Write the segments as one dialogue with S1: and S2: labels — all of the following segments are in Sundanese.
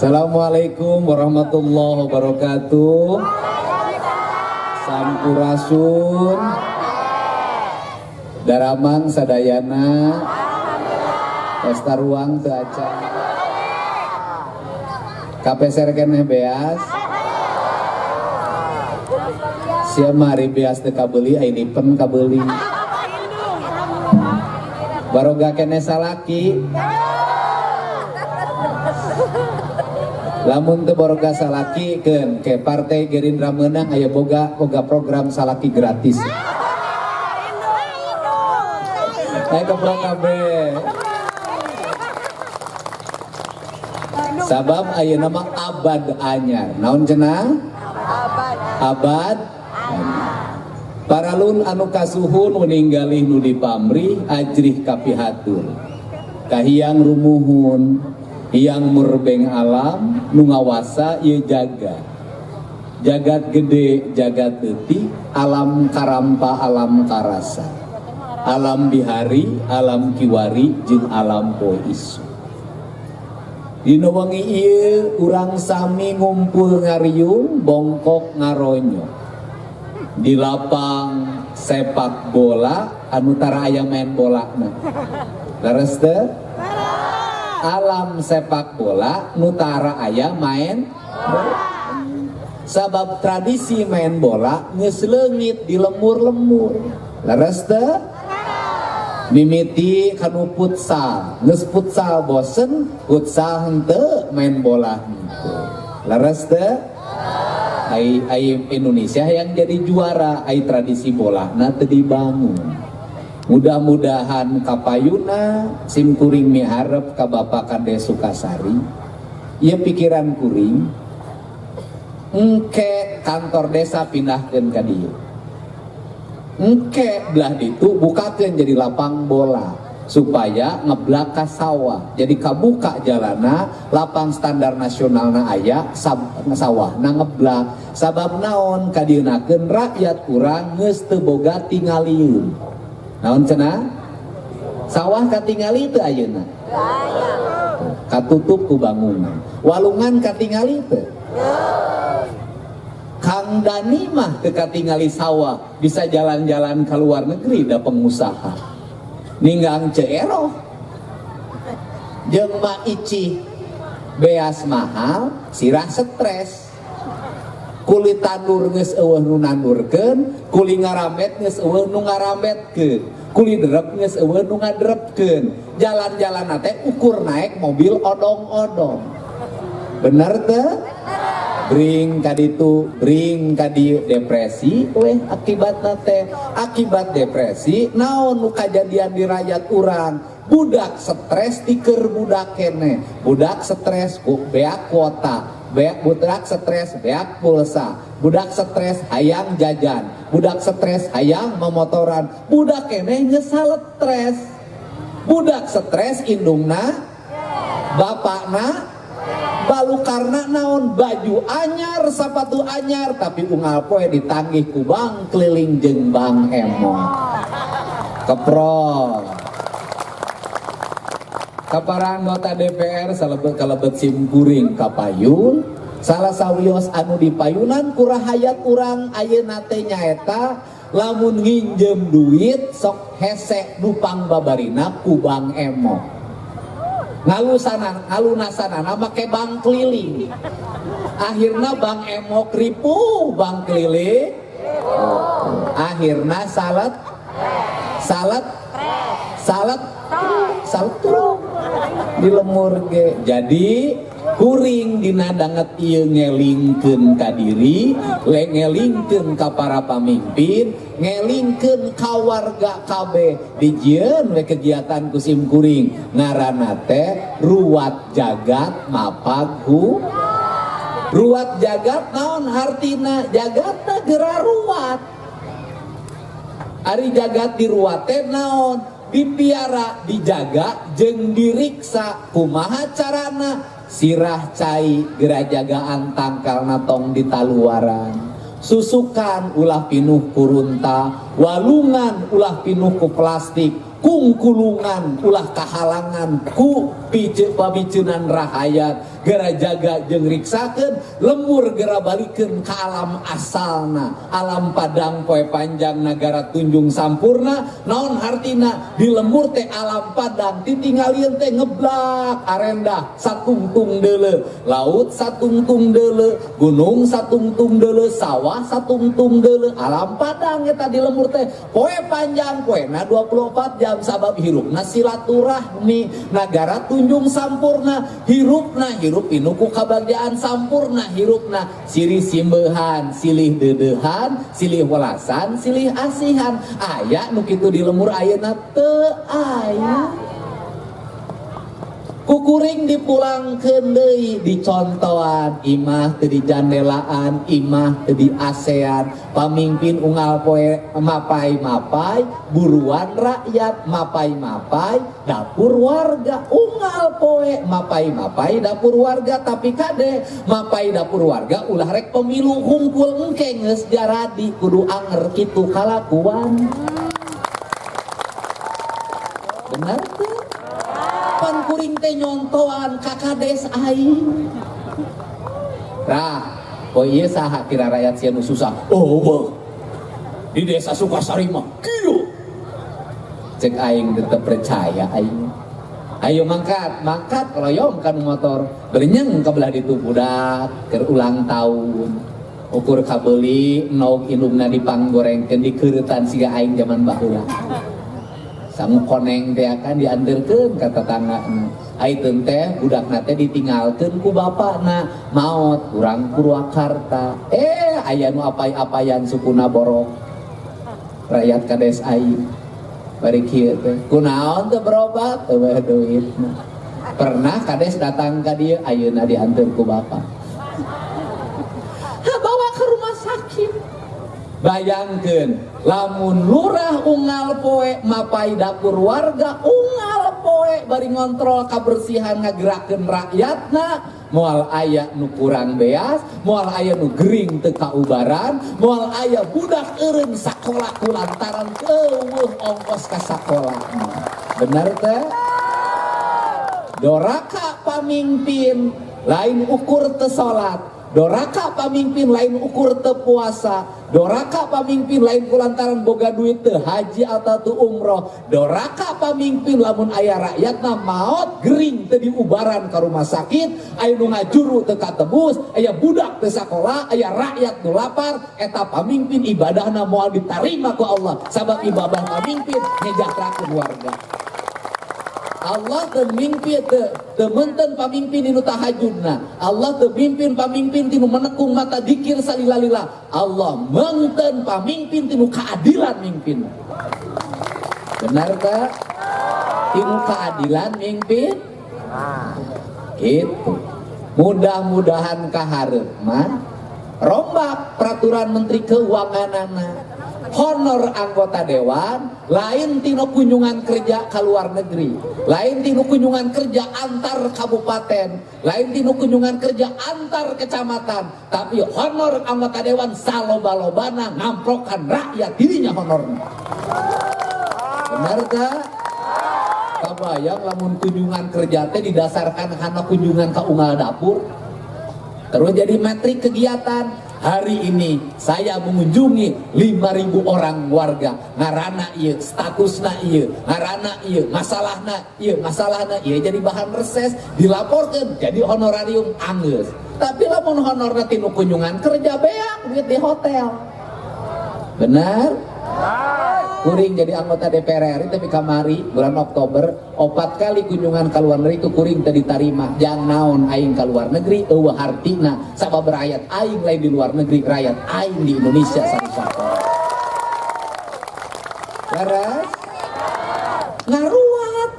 S1: Assalamualaikum warahmatullahi wabarakatuh. Sampurasun. Daramang sadayana. Pesta ruang teu acan. Kapeser keneh beas. Sia mah ari beas teu kabeuli ai nipen kabeuli. Baroga keneh salaki. Lamun teu baroga salaki keun ke Partai Gerindra meunang aya boga program salaki gratis. Ayo ke kabeh. Sabab ayeuna mah abad anyar. Naon cenah? Abad. Paralun anu kasuhun meninggalih nu dipamrih ajrih kapihatur. Kahiyang rumuhun, hyang murbeng alam nu ngawasa ieu jaga. Jagat gede, jagat leutik, alam karampa, alam karasa. Alam bihari, alam kiwari, jeung alam poe isuk. Dina wengi ieu urang sami ngumpul ngariung, bongkok ngaronyo. Di lapang sepak bola anu tara aya main bolana. Leres teu? Alam sepak bola nu tara aya main bola. Sabab tradisi main bola geus leungit di lemur-lemur. Leres teu? Mimiti kanu futsal, geus futsal bosen, futsal henteu main bola henteu. Leres teu? Ai Indonesia yang jadi juara, ai tradisi bola na teu dibangun. Mudah-mudahan kapayuna sim kuring miharep ka Bapak Kades Sukasari. Ieu pikiran kuring engke kantor desa pindahkeun ka dieu. Engke belah ditu bukakeun jadi lapang bola supaya ngeblak ka sawah. Jadi kabuka jalana lapang standar nasionalna aya sawahna ngeblak. Sabab naon kadieunakeun rakyat urang geus teu boga tingalieun. Naon cenah? Sawah katingali teu ayeuna? Katutup ku bangunan. Walungan katingali teu? Kang Dani mah teu katingali sawah, bisa jalan-jalan ke luar negeri da pengusaha. Ninggang Ceeroh jeung Ma Ici beas mahal, sirah stres. Kuli tandur geus eueuh nu nandurkeun, kuli ngaramet geus eueuh nu ngarametkeun, kuli derep geus eueuh nu ngadrepkeun. Jalan-jalan teh ukur naik mobil odong-odong. Bener teu? Bring kaditu, bring kadi depresi weh akibatna teh. Akibat depresi naon nu kajadian di rakyat urang? Budak stres tiker budak kene. Budak stres ku beak kuota, beak budak stres beak pulsa, budak stres hayang jajan, budak stres hayang memotoran, budak kene geus stres. Budak stres indungna, bapakna balukarna naon baju anyar, sepatu anyar, tapi unggal poe ditanggih ku bang keliling jeung bang emot. Keprol. Kapara anggota DPR salebet kalebet sim kuring kapayun, salah sawios anu dipayunan ku rahayat urang ayeuna teh nyaeta lamun nginjem duit sok hese nupang babarina ku bang emot. Ngalunasanana make bank keliling. Akhirna bank emok ripuh, bank keliling. Akhirna salat salat salat salat turun di lemur ge. Jadi kuring dina danget ieu ngelingkeun ka diri, ngelingkeun ka para pamimpin, ngelingkeun ka warga kabeh. Dijieun we kegiatan ku sim kuring ngaranna teh ruwat jagat mapag hu. Ruwat jagat naon hartina? Jagatna geura ruwat. Ari jagat diruwat teh naon? Dipiara, dijaga jeung diriksa. Kumaha carana? Sirah cai gerajagaan tangkalna tong ditaluaran, susukan ulah pinuh kurunta, walungan ulah pinuh ku plastik, kungkulungan ulah kahalangan ku pice pabiceunan rahayat gera jaga jeung riksakeun lembur gera balikeun ka alam asalna alam padang poe panjang nagara Tunjung Sampurna. Naon hartina di lembur teh alam padang ditinggalieun teh ngeblak arendah satungtung deuleu, laut satungtung deuleu, gunung satungtung deuleu, sawah satungtung deuleu, alam padang eta di lembur teh poe panjang poena 24 jam sabab hirupna silaturahmi nagara Tunjung Sampurna hirupna hirup pinuku kabagjaan sampurna hirupna sirih simbehan silih deudeuhan silih welasan silih asihan. Aya nu kitu di lembur ayeuna teu aya. Kukuring dipulangkeun deui dicontoan imah teu dijandelaan imah teu diasean pamimpin unggal poe mapai-mapai buruan rakyat mapai-mapai dapur warga unggal poe mapai-mapai dapur warga tapi kade mapai dapur warga ulah rek pemilu hungkul engke geus jaradi kudu anger kitu kalakuan. Bener teu? Pan kuring teh nyontoan ka kades aing. Tah, poe ieu saha kira rakyat sia nu susah? Oh, beuh. Di desa Sukasari mah kieu. Cek aing tetep percaya aing. Ayo mangkat, mangkat kaloyong kan motor. Berenyeng ka belah ditu budak keur ulang tahun. Ukur kabeuli nog indungna dipanggorengkeun dikeureutan siga aing jaman baheula. Sangu koneng teh akan dianterkeun ka tetanggana. Aiteun teh budakna teh ditinggalkeun ku bapakna maot urang Purwakarta. Aya nu apai-apayan sukuna borok. Rakyat kades aing. Bari kieu teh. Kunaon teu berobat teu bae duitna. Pernah kades datang ka dieu ayeuna dianteur ku bapak. Ha, bawa ke rumah sakit. Bayangkeun lamun lurah unggal poe mapai dapur warga unggal poe bari ngontrol kabersihan ngagerakeun rakyatna moal aya nu kurang beas moal aya nu gering teu kaubaran moal aya budak eureun sakola kulantaran eueuh ongkos ka sakola. Bener teh? Doraka pamimpin lain ukur teu salat, doraka pamimpin lain ukur teu puasa, doraka pamimpin lain kulantaran boga duit teu haji atau teu umroh, doraka pamimpin lamun aya rakyatna maot gering teu diubaran ka rumah sakit, aya nu ngajuru teu katebus, aya budak teu sakola, aya rakyat nu lapar, eta pamimpin ibadahna moal ditarima ku Allah sabab ibadah pamimpin nyejahterakeun warga. Allah teu mimpi teu meunteun pamimpin dinu tahajudna. Allah teu mimpin pamimpin tinu menekung mata dikir salila-lila. Allah meunteun pamimpin tinu keadilan mimpin. Benar tak? Tinu keadilan mimpin. Gitu. Mudah-mudahan kaharep mah rombak peraturan menteri keuanganana. Honor anggota dewan lain tino kunjungan kerja ke luar negeri, lain tino kunjungan kerja antar kabupaten, lain tino kunjungan kerja antar kecamatan, tapi honor anggota dewan saloba-lobana ngamprokan rakyat dirinya honornya. Benar tak? Kabayang lamun kunjungan kerja teh didasarkan karena kunjungan ke unggal dapur, terus jadi metrik kegiatan. Hari ini saya mengunjungi 5.000 orang warga. Ngarana ieu, statusna ieu, ngarana ieu, masalahna ieu, masalahna ieu jadi bahan reses, dilaporkan jadi honorarium anggeus. Tapi lamun honorna tinu kunjungan kerja beak duit di hotel. Benar? Kuring jadi anggota DPR RI tapi kamari bulan Oktober 4 kali kunjungan ke luar negeri ku kuring teu ditarima. Jang naon aing ka luar negeri eueuh hartina sabab rakyat aing lain di luar negeri, rakyat aing di Indonesia satu-satu. Leres? Ngaruat.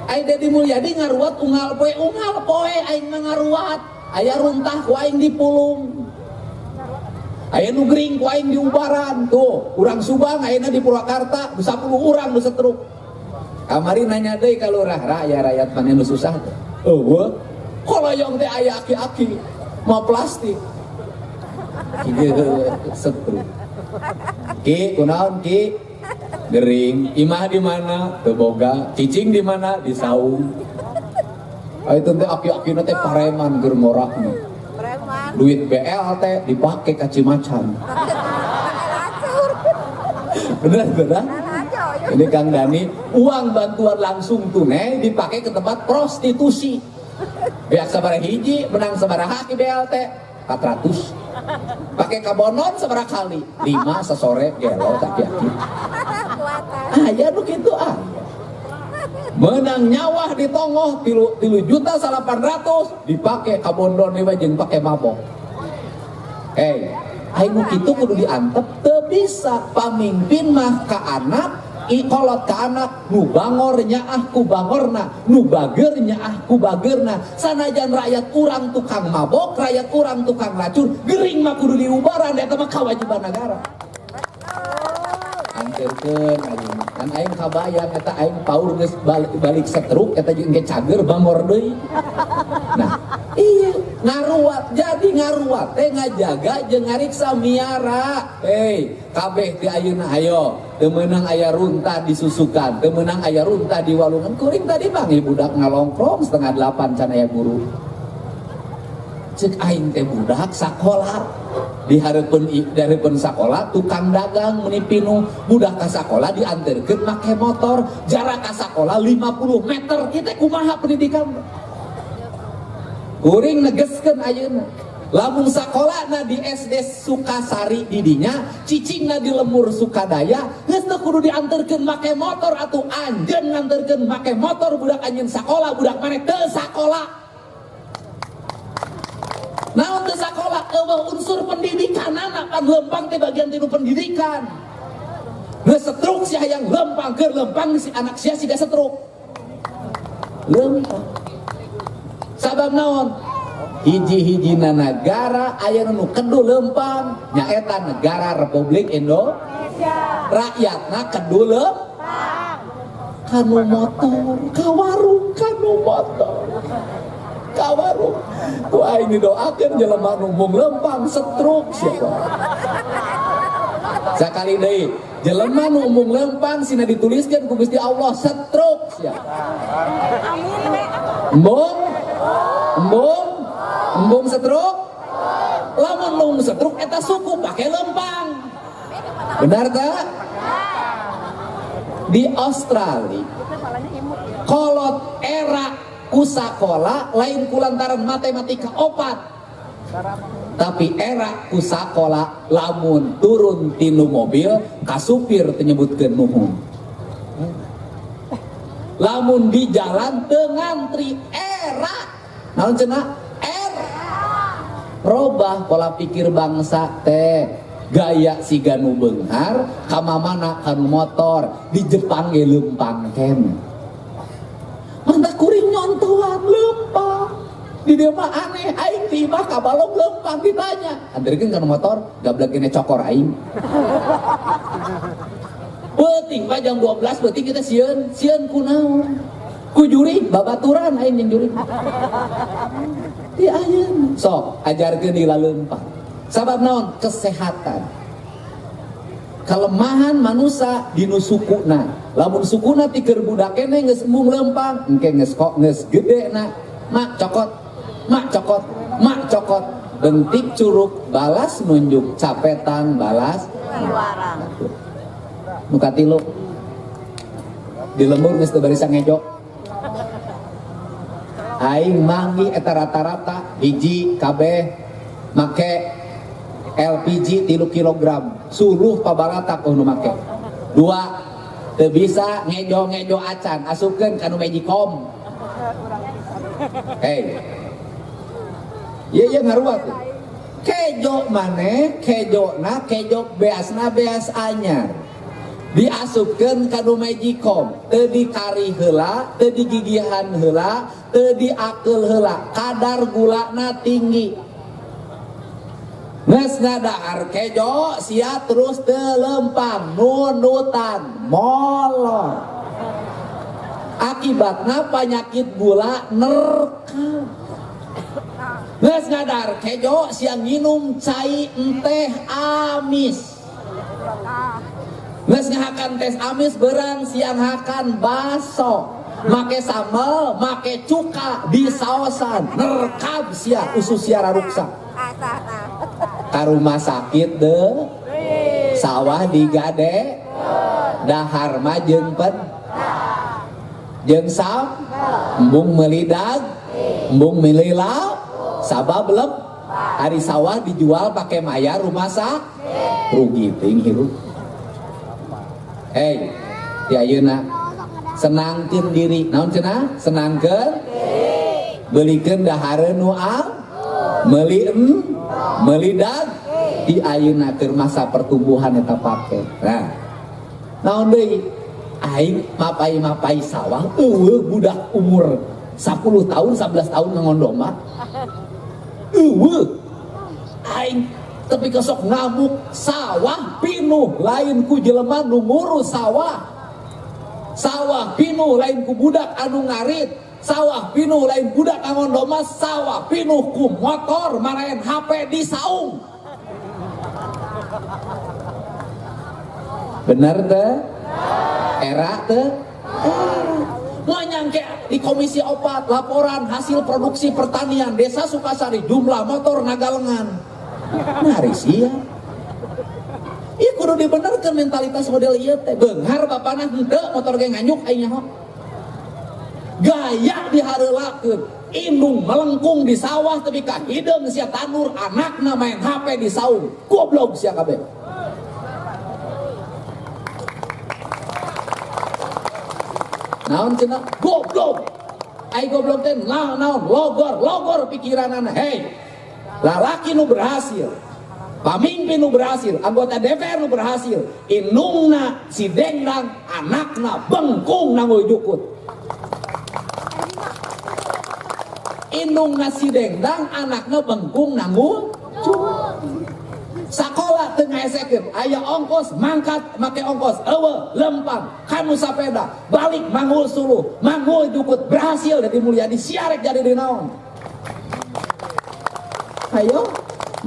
S1: Aing Dedi Mulyadi ngaruat unggal poe aing mah ngaruat. Aya runtah ku aing dipulung. Aya nu gering ku aing diubaran tuh, urang Subang ayeuna di Purwakarta 10 urang nu setruk. Kamari nanya deui ka lurah, rakyat mana nu susah teh? Eueuh, koloyong teh aya aki-aki mau plastik. Kieu setruk. Ki, kunaon ki? Gering, imah di mana? Teu boga, cicing di mana? Di saung. Itu teh aki-akina teh pareman keur ngorakna.
S2: Preman.
S1: Duit BLT dipake ka Cimacan. Bener bener. Ini Kang Dani, uang bantuan langsung tunai dipakai ke tempat prostitusi. Beak sabaraha hiji, menang sabaraha ki BLT? 400. Pakai kabonon sabaraha kali? 5 sesore gelo aki-aki. Aya nu kitu ah. Menang nyawah di Tongoh 3.800.000 dipakai kabondon deui jeung pake mabok. Hey, aing nu kitu kudu diantep teu bisa. Pamimpin mah ka anak, kolot ka anak, nu bangor nyaah ku bangorna, nu bager nyaah ku bagerna. Sanajan rakyat urang tukang mabok, rakyat urang tukang racun, gering mah kudu diubaran, eta mah kewajiban negara. Anterkeun aing, kan aing kabayang eta aing paur geus balik setruk eta jeung ge cager bangor deui. Nah, iya ngaruat, jadi ngaruat teh ngajaga jeung ngariksa miara. Hei, kabeh ti ayeuna ayo, teu meunang aya runtah di susukan, teu meunang aya runtah di walungan. Kuring tadi panggih budak ngalongkrong 7:30 can aya guru. Cek aing teh budak sakola di hareupeun sakola tukang dagang meuni pinuh, budak ka sakola dianterkeun make motor, jarak ka sakola 50 meter. Ieu teh kumaha pendidikan? Kuring negeskeun ayeuna. Lamun sakolana di SD Sukasari di dinya, cicingna di Lemur Sukadaya, geus teu kudu dianterkeun make motor atuh anjeun nganterkeun make motor budak anjeun sakola, budak maneh teu sakola. Naon teu sakola? Eueuh unsur pendidikan anak kan lempang teh bagian tinu pendidikan. Geus setruk sia hayang lempang, keur lempang si anak sia siga setruk. Lempang. Sabab naon? Hiji-hijina negara aya nu kedu lempang nyaeta negara Republik Indonesia. Rakyatna kedu lempang. Kanu motor, ka warung kanu motor. Ka warung. Ku aing didoakeun jelema nu mung lempang setruk siapa. Sakali deui, jelema nu mung lempang sina dituliskeun ku Gusti Allah setruk siapa. Embung? Embung? Embung setruk? Lamun embung setruk eta suku pake lempang. Benar tak? Di Australia kolot era ku sakola lain kulantaran matematika opat, tapi era ku sakola lamun turun tinu mobil kasupir teu nyebutkeun nuhun. Lamun di jalan teu ngantri era naon cenah? R. Robah pola pikir bangsa teh gaya siga nu beunghar kamamana kanu motor di Jepang ge leumpang keneh. Mantap kuring nyontohan leumpang. Di dieu mah aneh, aing ti imah ka balong leumpang ditanya. Anterkeun kana motor, gablek kene cokor aing. Peuting pak jam 12 peuting kita sieun, sieun kunaon? Ku jurig babaturan aing jeung jurig. Di ayeuna sok ajarkeun di laleumpang. Sabab naon? Kesehatan. Kelemahan manusia dinu sukuna. Lamun sukuna ti keur budak keneh geus embung leumpang, engke geus kok geus gede na. Mak cokot, mak cokot, mak cokot. Bentik curug balas nunjuk, capetan balas
S2: Piwarang.
S1: Nu katilu di lembur geus teu barisa ngejo. Aing manggih eta rata-rata hiji kabeh make LPG 3 kilogram suluh pabalatak nu make. Dua, teu bisa ngejo-ngejo acan asupkeun ka nu Magicom. Hei. Ieu ieu ngaruat. Kejo maneh, kejona kejo beasna beas anyar. Diasupkeun ka nu Magicom, teu dikari heula, teu digigihan heula, teu diakeul heula, kadar gulana tinggi. Geus ngadahar kejo sia terus teu lempang, nunutan, molor. Akibatna penyakit gula nerka. Geus ngadahar kejo sia nginum cai enteh amis. Geus ngahakan teh amis berang siang hakan baso. Make sambal, make cuka di saosan, nerkab sia usus sia raruksa. Ka rumah sakit deh, sawah digade, dahar mah jeung pen, jeung sam, embung meuli dag, embung meuli lauk, sabab lep, ari sawah dijual pakai mayar rumah sakit, rugi teuing hirup. Hei, di ayeuna senangkeun diri, naon cenah? Senangkeun, beulikeun dahareun nu al, meuli meuli dag, di ayeuna keur masa pertumbuhan eta pake. Nah, naon deui? Aing mapai-mapai sawah eueuh budak umur 10 tahun, 11 tahun ngangon domba. Eueuh. Aing tapi kesok ngamuk sawah pinuh lain ku jelema nu ngurus sawah. Sawah pinuh lain ku budak anu ngarit. Sawah pinuh lain budak angon domba, sawah pinuh ku motor maraen HP di saung. Bener teh? Era teh? Mau nyangke di komisi 4 laporan hasil produksi pertanian desa Sukasari jumlah motor nagalengan. Nari sia. Ieu kudu dibenerkeun mentalitas model ieu teh. Beunghar bapana henteu motor ge nganyuk aing nyaho. Gaya dihareulakeun, indung melengkung di sawah tapi ka hideung sia tandur anakna main HP di saung. Goblok sia kabeh. Naon cenah? Goblok. Ai goblok teh naon? Logor, logor pikiranana. Hei. Lalaki nu berhasil, pamimpin nu berhasil, anggota DPR nu berhasil, indungna si dengdang, anakna bengkung nanggul jukut. Indungna si dengdang, anakna bengkung nanggul jukut. Sakola teu ngaesekeun, aya ongkos mangkat make ongkos, eueuh lempang kanu sapeda, balik manggul suluh, manggul jukut, berhasil jadi Mulyadi siarek jadi di naon. Ayo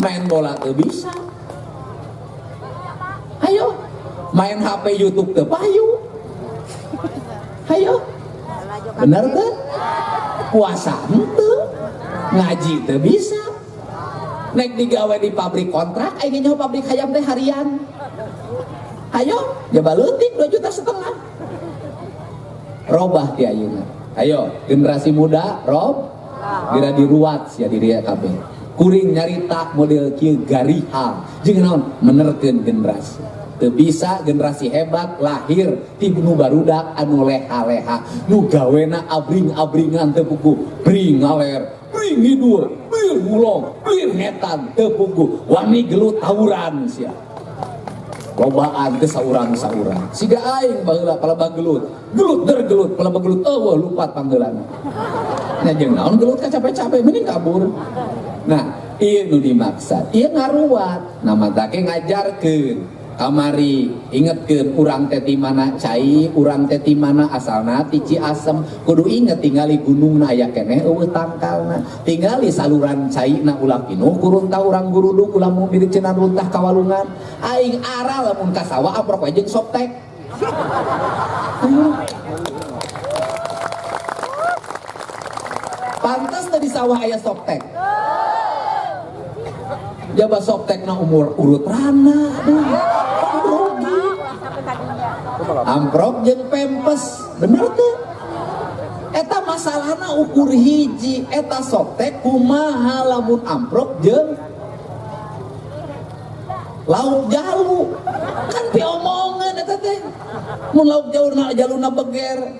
S1: main bola teu bisa. Ayo main HP YouTube teu payu. Ayo. Bener teu? Puasa henteu, ngaji teu bisa. Naik digawe di pabrik kontrak, aing nyaho pabrik hayam teh harian. Ayo, jaba leutik 2,5 juta. Robah ti ayeuna. Ayo, generasi muda, rob, geura diruat sia diri kabeh. Kuring nyarita model kieu garihang jeung naon menerkeun generasi. Teu bisa generasi hebat lahir ti nu barudak anu leha-leha, nu gawena abring-abringan teu puguh, bring ngaler, bring ngidul, bring ngulong, bring ngetan teu puguh, wani gelut tawuran sia. Lobaan teh saurang-saurang. Siga aing baheula palebah gelut, gelut der gelut, palebah gelut eueuh lupat panggeulana. Nya jeung naon gelut ka capek-capek mending kabur. Nah, ieu nu dimaksad. Ieu ngaruat, nah matake ngajarkeun. Kamari ingetkeun urang teh ti mana cai, urang teh ti mana asalna ti Ciasem. Kudu inget tingali gunungna aya keneh eueuh tangkalna. Tingali saluran caina ulah pinuh kuruntah urang guruduk ulah mun cenah runtah ka walungan. Aing ara lamun ka sawah amprok we jeung soptek. Pantes teh di sawah aya soptek. Jaba soptekna umur urut rana, aduh, rugi. Amprok jeung pempes, bener teu? Eta masalahna ukur hiji, eta soptek kumaha lamun amprok jeung lauk jalu. Kan piomongan eta teh. Mun lauk jaluna jaluna beger.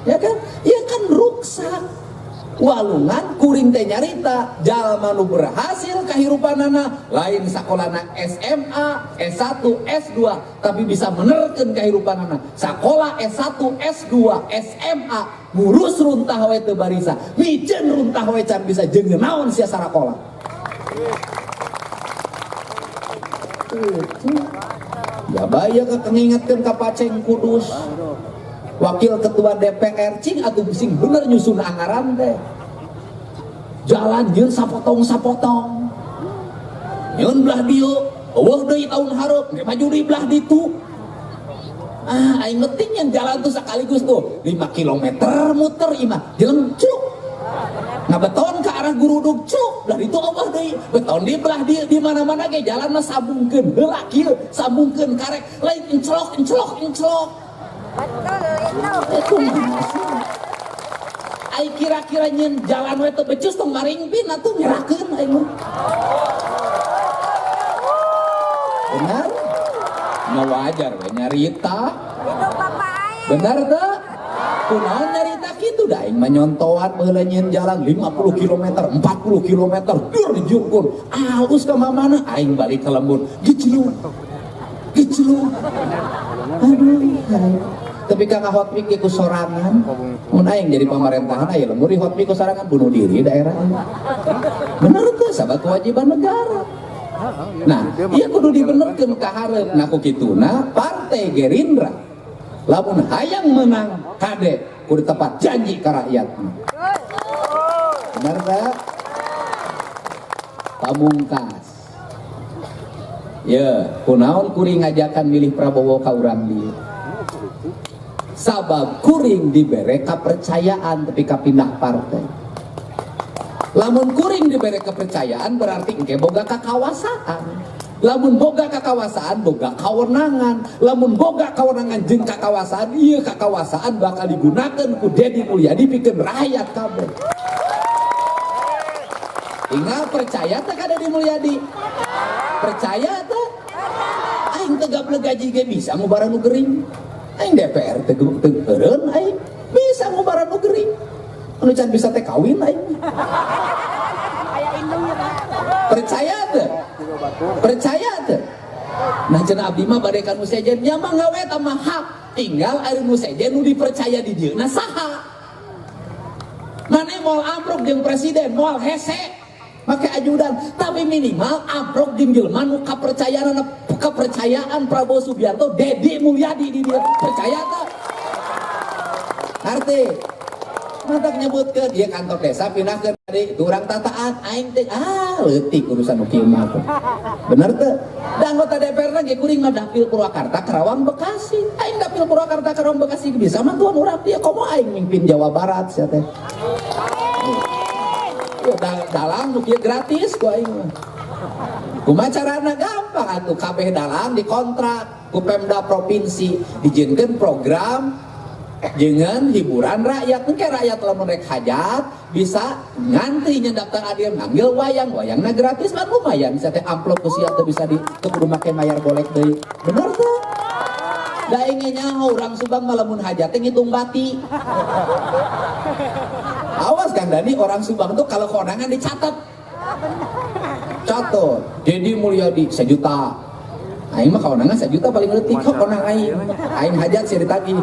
S1: Ya kan? Ya kan ruksak. Walungan kuring teh nyarita jalma nu berhasil kahirupanana lain sakolana SMA, S1, S2 tapi bisa menerkeun kahirupanana. Sakola S1, S2, SMA ngurus runtah we teu barisa, miceun runtah we can bisa jeung naon sia sarakola. Ya baya kekengingetkeun ka Paceng Kudus. Wakil Ketua DPR cing atuh sing bener nyusun anggaran teh. Jalan nyeun sapotong-sapotong. Nyeun belah dieu, eueuh deui taun hareup, ge maju deui belah ditu. Ah, aing penting yang jalan tuh sekaligus tuh 5 km muter imah jeleng cuk. Ngabeton ke arah Gurudug cuk. Dari itu Allah deui beton di belah di mana-mana ge jalan mah sambungkeun heula kieu, sambungkeun karek lain enclok enclok enclok. Betul itu. Ai kira-kira nyeun jalan we teu becus tong maringpin atuh nyerahkeun aing mah. Benar? Nggak wajar we nyarita. Benar teu? Kunaon nyarita kitu da aing mah nyontohan baheula nyieun jalan 50 km, 40 km, dur dijungkur. Alus ka mana aing balik ke lembur. Gicluk. Gicluk. Aduh. Tapi ka hotmix ge ku sorangan. Mun aing jadi pamerintahan aya lembur di hotmix ku sorangan bunuh diri daerah. Bener teu sabab kewajiban negara. Nah, ieu kudu dibenerkeun ka hareup. Nah ku kituna Partai Gerindra lamun hayang menang kade kudu tepat janji ka rakyat. Bener teu? Pamungkas. Ya, kunaon kuring ngajakan milih Prabowo ka urang dieu. Sabab kuring dibere kepercayaan tapi kapindah partai. Lamun kuring dibere kepercayaan berarti engke boga kakawasaan. Lamun boga kakawasaan boga kawenangan. Lamun boga kawenangan jeung kakawasaan, ieu kakawasaan bakal digunakeun ku Dedi Mulyadi pikeun rakyat kabeh. Ingat percaya teh ka Dedi Mulyadi? Percaya teh? Aing teu gablek gaji ge bisa ngubaran nu gering. Aing DPR teu eureun aing bisa ngubaran nu gering. Anu can bisa teh kawin aing. Percaya teu? Percaya teu? Nah cenah abdi mah bade ka nu sejen nya mah gawe eta mah hak. Tinggal ari nu sejen nu dipercaya di dieu na saha? Mane moal amprok jeung presiden, moal hese make ajudan, tapi minimal amprok jeung jelema nu kepercayaan Prabowo Subianto, Dedi Mulyadi di dieu. Percaya teu? Arti mantak nyebutkeun ieu kantor desa pindahkeun tadi urang tataan aing teh leutik urusan nu kieu mah. Bener teu? Da anggota DPR na ge kuring mah dapil Purwakarta, Karawang, Bekasi. Aing dapil Purwakarta, Karawang, Bekasi bisa mantuan urang dieu komo aing mimpin Jawa Barat sia teh. Ya dalang nu kieu gratis ku aing mah. Kumaha carana gampang atuh kabeh dalang dikontrak ku Pemda provinsi dijieunkeun program dengan hiburan rakyat. Engke rakyat lamun rek hajat bisa ngantri nya daftar adil ngambil wayang, wayangna gratis kan lumayan bisa teh amplop ku sia teh bisa di teu kudu make mayar golek deui. Bener teu? Da aing nyaho urang Subang mah lamun hajat teh ngitung bati. Awas Kang Dani, orang Subang tuh kalau kondangan dicatat. Catat, Dedi Mulyadi 1 juta. Aing mah kondangan 1 juta paling leutik kok kondang aing. Aing hajat sia ditagih.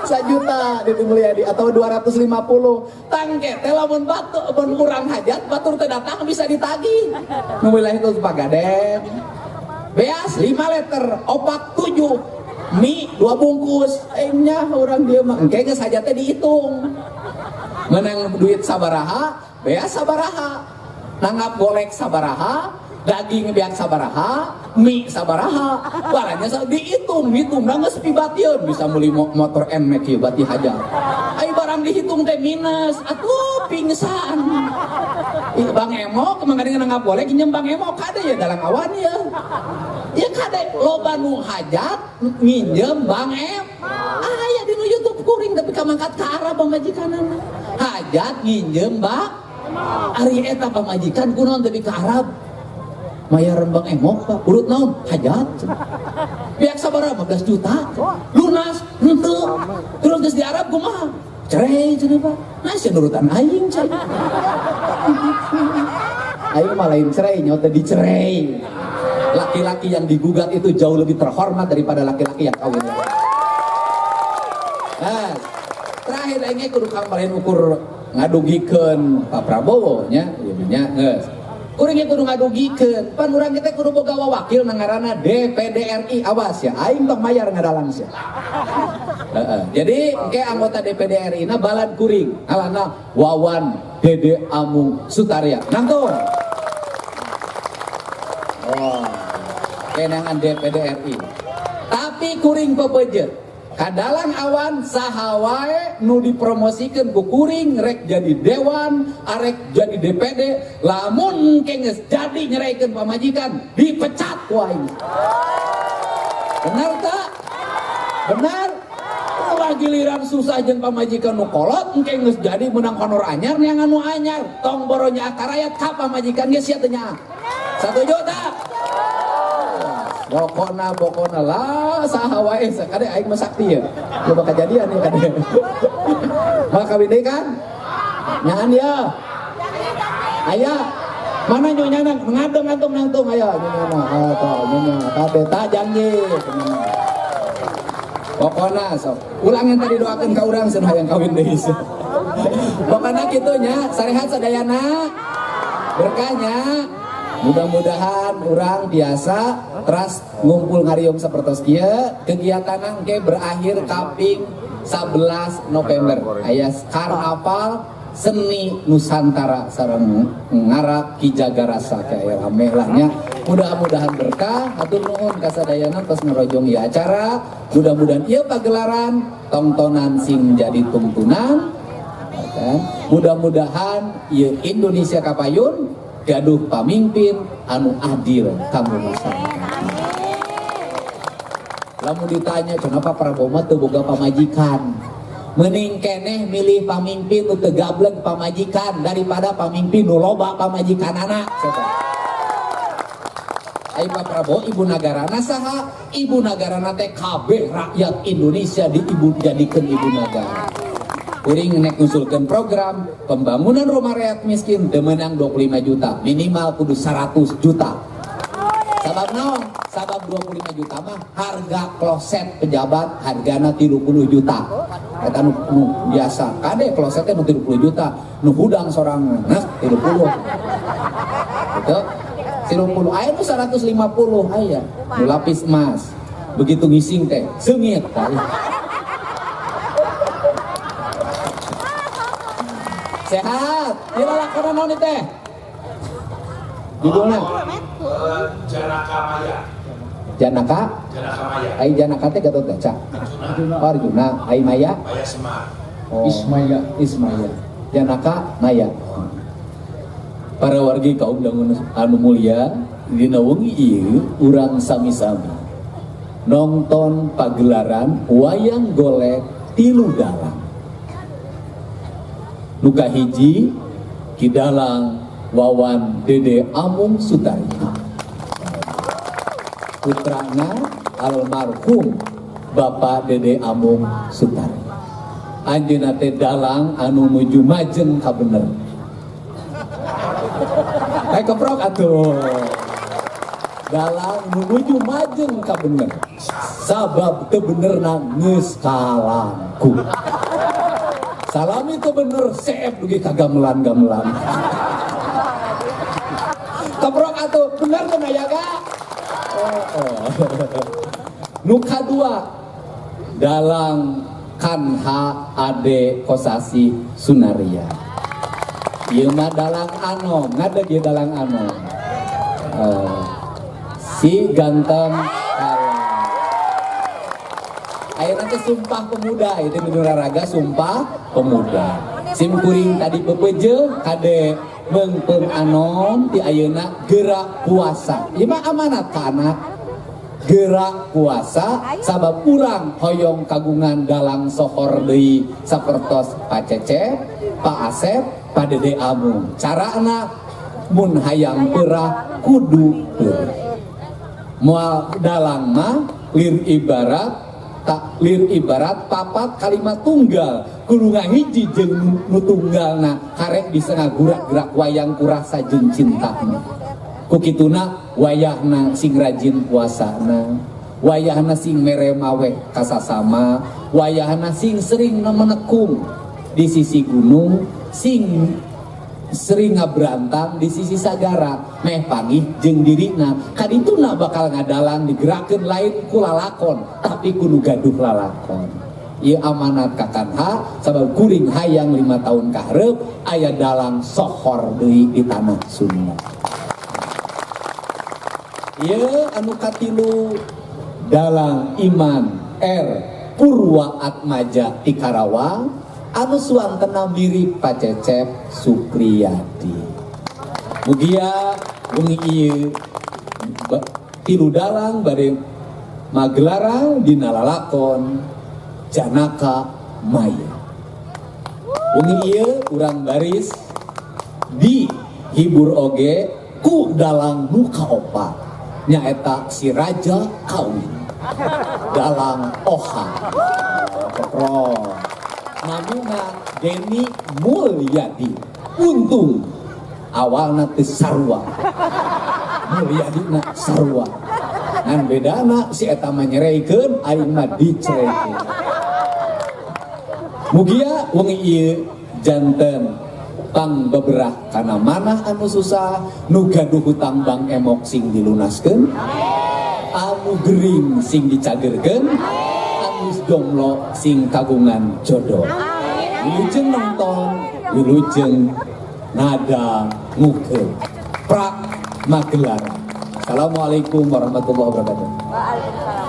S1: 1 juta Dedi Mulyadi atau 250. Tangke teh lamun batu mun urang hajat batur teh datang bisa ditagih. Nu wilayah itu Pagaden. Beas 5 liter, opak 7, mie 2 bungkus. Aingnya urang dieu mah engke geus hajat teh dihitung. Menang duit sabaraha, beas sabaraha. Nanggap golek sabaraha, daging biak sabaraha, mie sabaraha, barangnya dihitung, hitung, geus pibatieun bisa meuli motor Nmax ieu bati hajar. Ai barang dihitung teh minus, atuh pingsan. Ih Bang Emok mangga nanggap golek nyeum Bang Emok kade ya dalam awan ya. Ya kade loba nu hajat nginjem Bang Em. Aya di YouTube kuring tapi kamangkat ka Arab pamajikanana. Hajat nginjem Bang Ari eta pamajikan kunaon tapi ka Arab. Mayar Bang Emok Pak, urut naon? Hajat. Pihak sabaraha 15 juta. Lunas henteu. Terus geus di Arab kumaha? Cerai cenah Pak. Nah sia nurutan aing cenah. Aing mah lain cerai nya teh dicerai. Laki-laki yang digugat itu jauh lebih terhormat daripada laki-laki yang kawin. Nah, terakhir aing kudu kambalen ukur ngadugikeun Pak Prabowo nya, ieu nya geus. Kuringnya kudu ngadugikeun, pan urang kita kudu boga wakil ngaranna DPD RI, awas ya, aing tong mayar ngadalang sia. Jadi ke anggota DPD RI na balad kuring, alana Wawan Dede Amung Sutarya. Nangtung. Oh. Neangan DPD RI. Tapi kuring pepeje. Kadalang awan saha wae nu dipromosikeun ku kuring rek jadi dewan, arek jadi DPD, lamun geus jadi nyeraikeun pamajikan dipecat ku aing. Benar tak? Benar? Ulah giliran susah jeung pamajikan nu kolot engke geus jadi menang honor anyar neangan nu anyar. Tong boro nyaah ka rakyat ka pamajikan geus sia teu nyaah. 1 juta. Pokona pokona lah saha wae kade aing mah sakti ya. Loba kajadian ya kade. Mah kawin deui kan? Nyaan ya. Aya. Mana nyonyana ngadeng antum nangtung aya nyonyana. Ah tah nyonya kade tak janji. Pokona sok. Ulang yang tadi doakeun ka urang cenah hayang kawin deui. Pokona kitu nya sarehat sadayana. Berkahnya. Mudah-mudahan orang biasa teras ngumpul ngariung sapertos kieu kegiatan engke berakhir kaping 11 November aya karnaval seni Nusantara sareng ngarak Ki Jagarasa kaya rame lah nya. Mudah-mudahan berkah, hatur nuhun kasadayana tos ngerojong ieu acara. Mudah-mudahan ieu pagelaran tongtonan sing jadi tungtunan. Kan? Mudah-mudahan ieu Indonesia kapayun gaduh pamimpin anu adil kanggo masyarakat. Lamun ditanya kenapa Prabowo mah teu boga pamajikan? Mending keneh milih pamimpin nu teu gablek pamajikan daripada pamimpin nu loba pamajikanana. Ai Pak Prabowo ibu nagarana saha? Ibu nagarana teh kabeh rakyat Indonesia diibu jadikeun ibu nagara. Kuring nek ngusulkeun program pembangunan rumah rakyat miskin teu meunang 25 juta, minimal kudu 100 juta. Sabab naon? Sabab 25 juta mah harga kloset pejabat hargana 30 juta. Eta nu biasa, kade klosetnya nu 30 juta, nu hudang sorangan, nah 30. Gitu. 30 aya nu 150 aya, nu lapis emas. Begitu ngising teh seungit. Sehat. Ieu lalakonan naon ieu teh? Judulna?
S2: Janaka Maya.
S1: Janaka?
S2: Janaka Maya.
S1: Ai Janaka teh Gatot Kaca. Oh, Arjuna. Ai Maya?
S2: Maya Semar.
S1: Oh.
S3: Ismaya.
S1: Ismaya. Janaka Maya. Para wargi kaum dangun anu mulia, dina wengi ieu urang sami-sami nonton pagelaran wayang golek tilu dalang. Nu kahiji Ki Dalang Wawan Dede Amung Sutaryo, putrana almarhum Bapak Dede Amung Sutaryo. Anjeunna teh dalang anu nuju majeng kabener. Keprok atuh. Dalang nu nuju majeng kabener. Sabab teu benerna geus kalangku. Salami teu bener seep dugi ka gamelan-gamelan. Keprok atuh bener teu nayaga? Oh. Nu kadua dalang Kanha Ade Kosasi Sunaria. Ieu mah dalang anom, ngadeg ieu dalang anom. Si ganteng kalah. Ayeuna teh sumpah pemuda, ieu teh minuraraga sumpah pemuda. Sim kuring tadi pepeje kade meungpeung anom ti ayeuna gerak puasa. Ieu mah amanat ka anak. Gerak puasa sabab urang hoyong kagungan dalang sohor deui sapertos Pak Cecep, Pak Asep, Pak Dede Amung. Carana mun hayang peurah kudu peurah. Moal dalang mah lir ibarat tak lir ibarat papat kalimat tunggal kudu ngahiji jeung nu tunggalna karek bisa ngagurak-gerak wayang kurasa jeung cintana. Ku kituna wayahna sing rajin puasana, wayahna sing mere mawe kasasama, wayahna sing sering menekung di sisi gunung, sing sering ngaberantang di sisi sagara, meh panggih jeung dirina. Kadituna bakal ngadalang digerakkeun lain ku lalakon, tapi kudu gaduh lalakon. Ieu amanat ka Kanha sabab kuring hayang 5 tahun kahareup aya dalang sohor deui di tanah Sunda. Ieu anu katilu dalang Iman R Purwa Atmaja ti Karawang anu suantena mirip Pak Cecep Supriyadi. Mugia wengi ieu tilu dalang bade magelaran dina lalakon Janaka Maya. Wengi ieu urang baris dihibur oge ku dalang nu kaopat nyaeta si Raja Kawin, dalang Oha. Pro. Namina Deni Mulyadi. Untung awalna teu sarua. Mulyadi na sarua. Ngan bedana si eta mah nyereikeun, aing mah dicereikeun. Mugia wengi ieu janten pang beberah kana manah anu susah, nu gaduh hutang bank emok sing dilunaskeun, anu gering sing dicagerkeun, anu jomblo sing kagungan jodoh. Wilujeng nonton, wilujeng nada ngukeun. Prak magelaran. Assalamualaikum warahmatullahi wabarakatuh.
S3: Waalaikumsalam.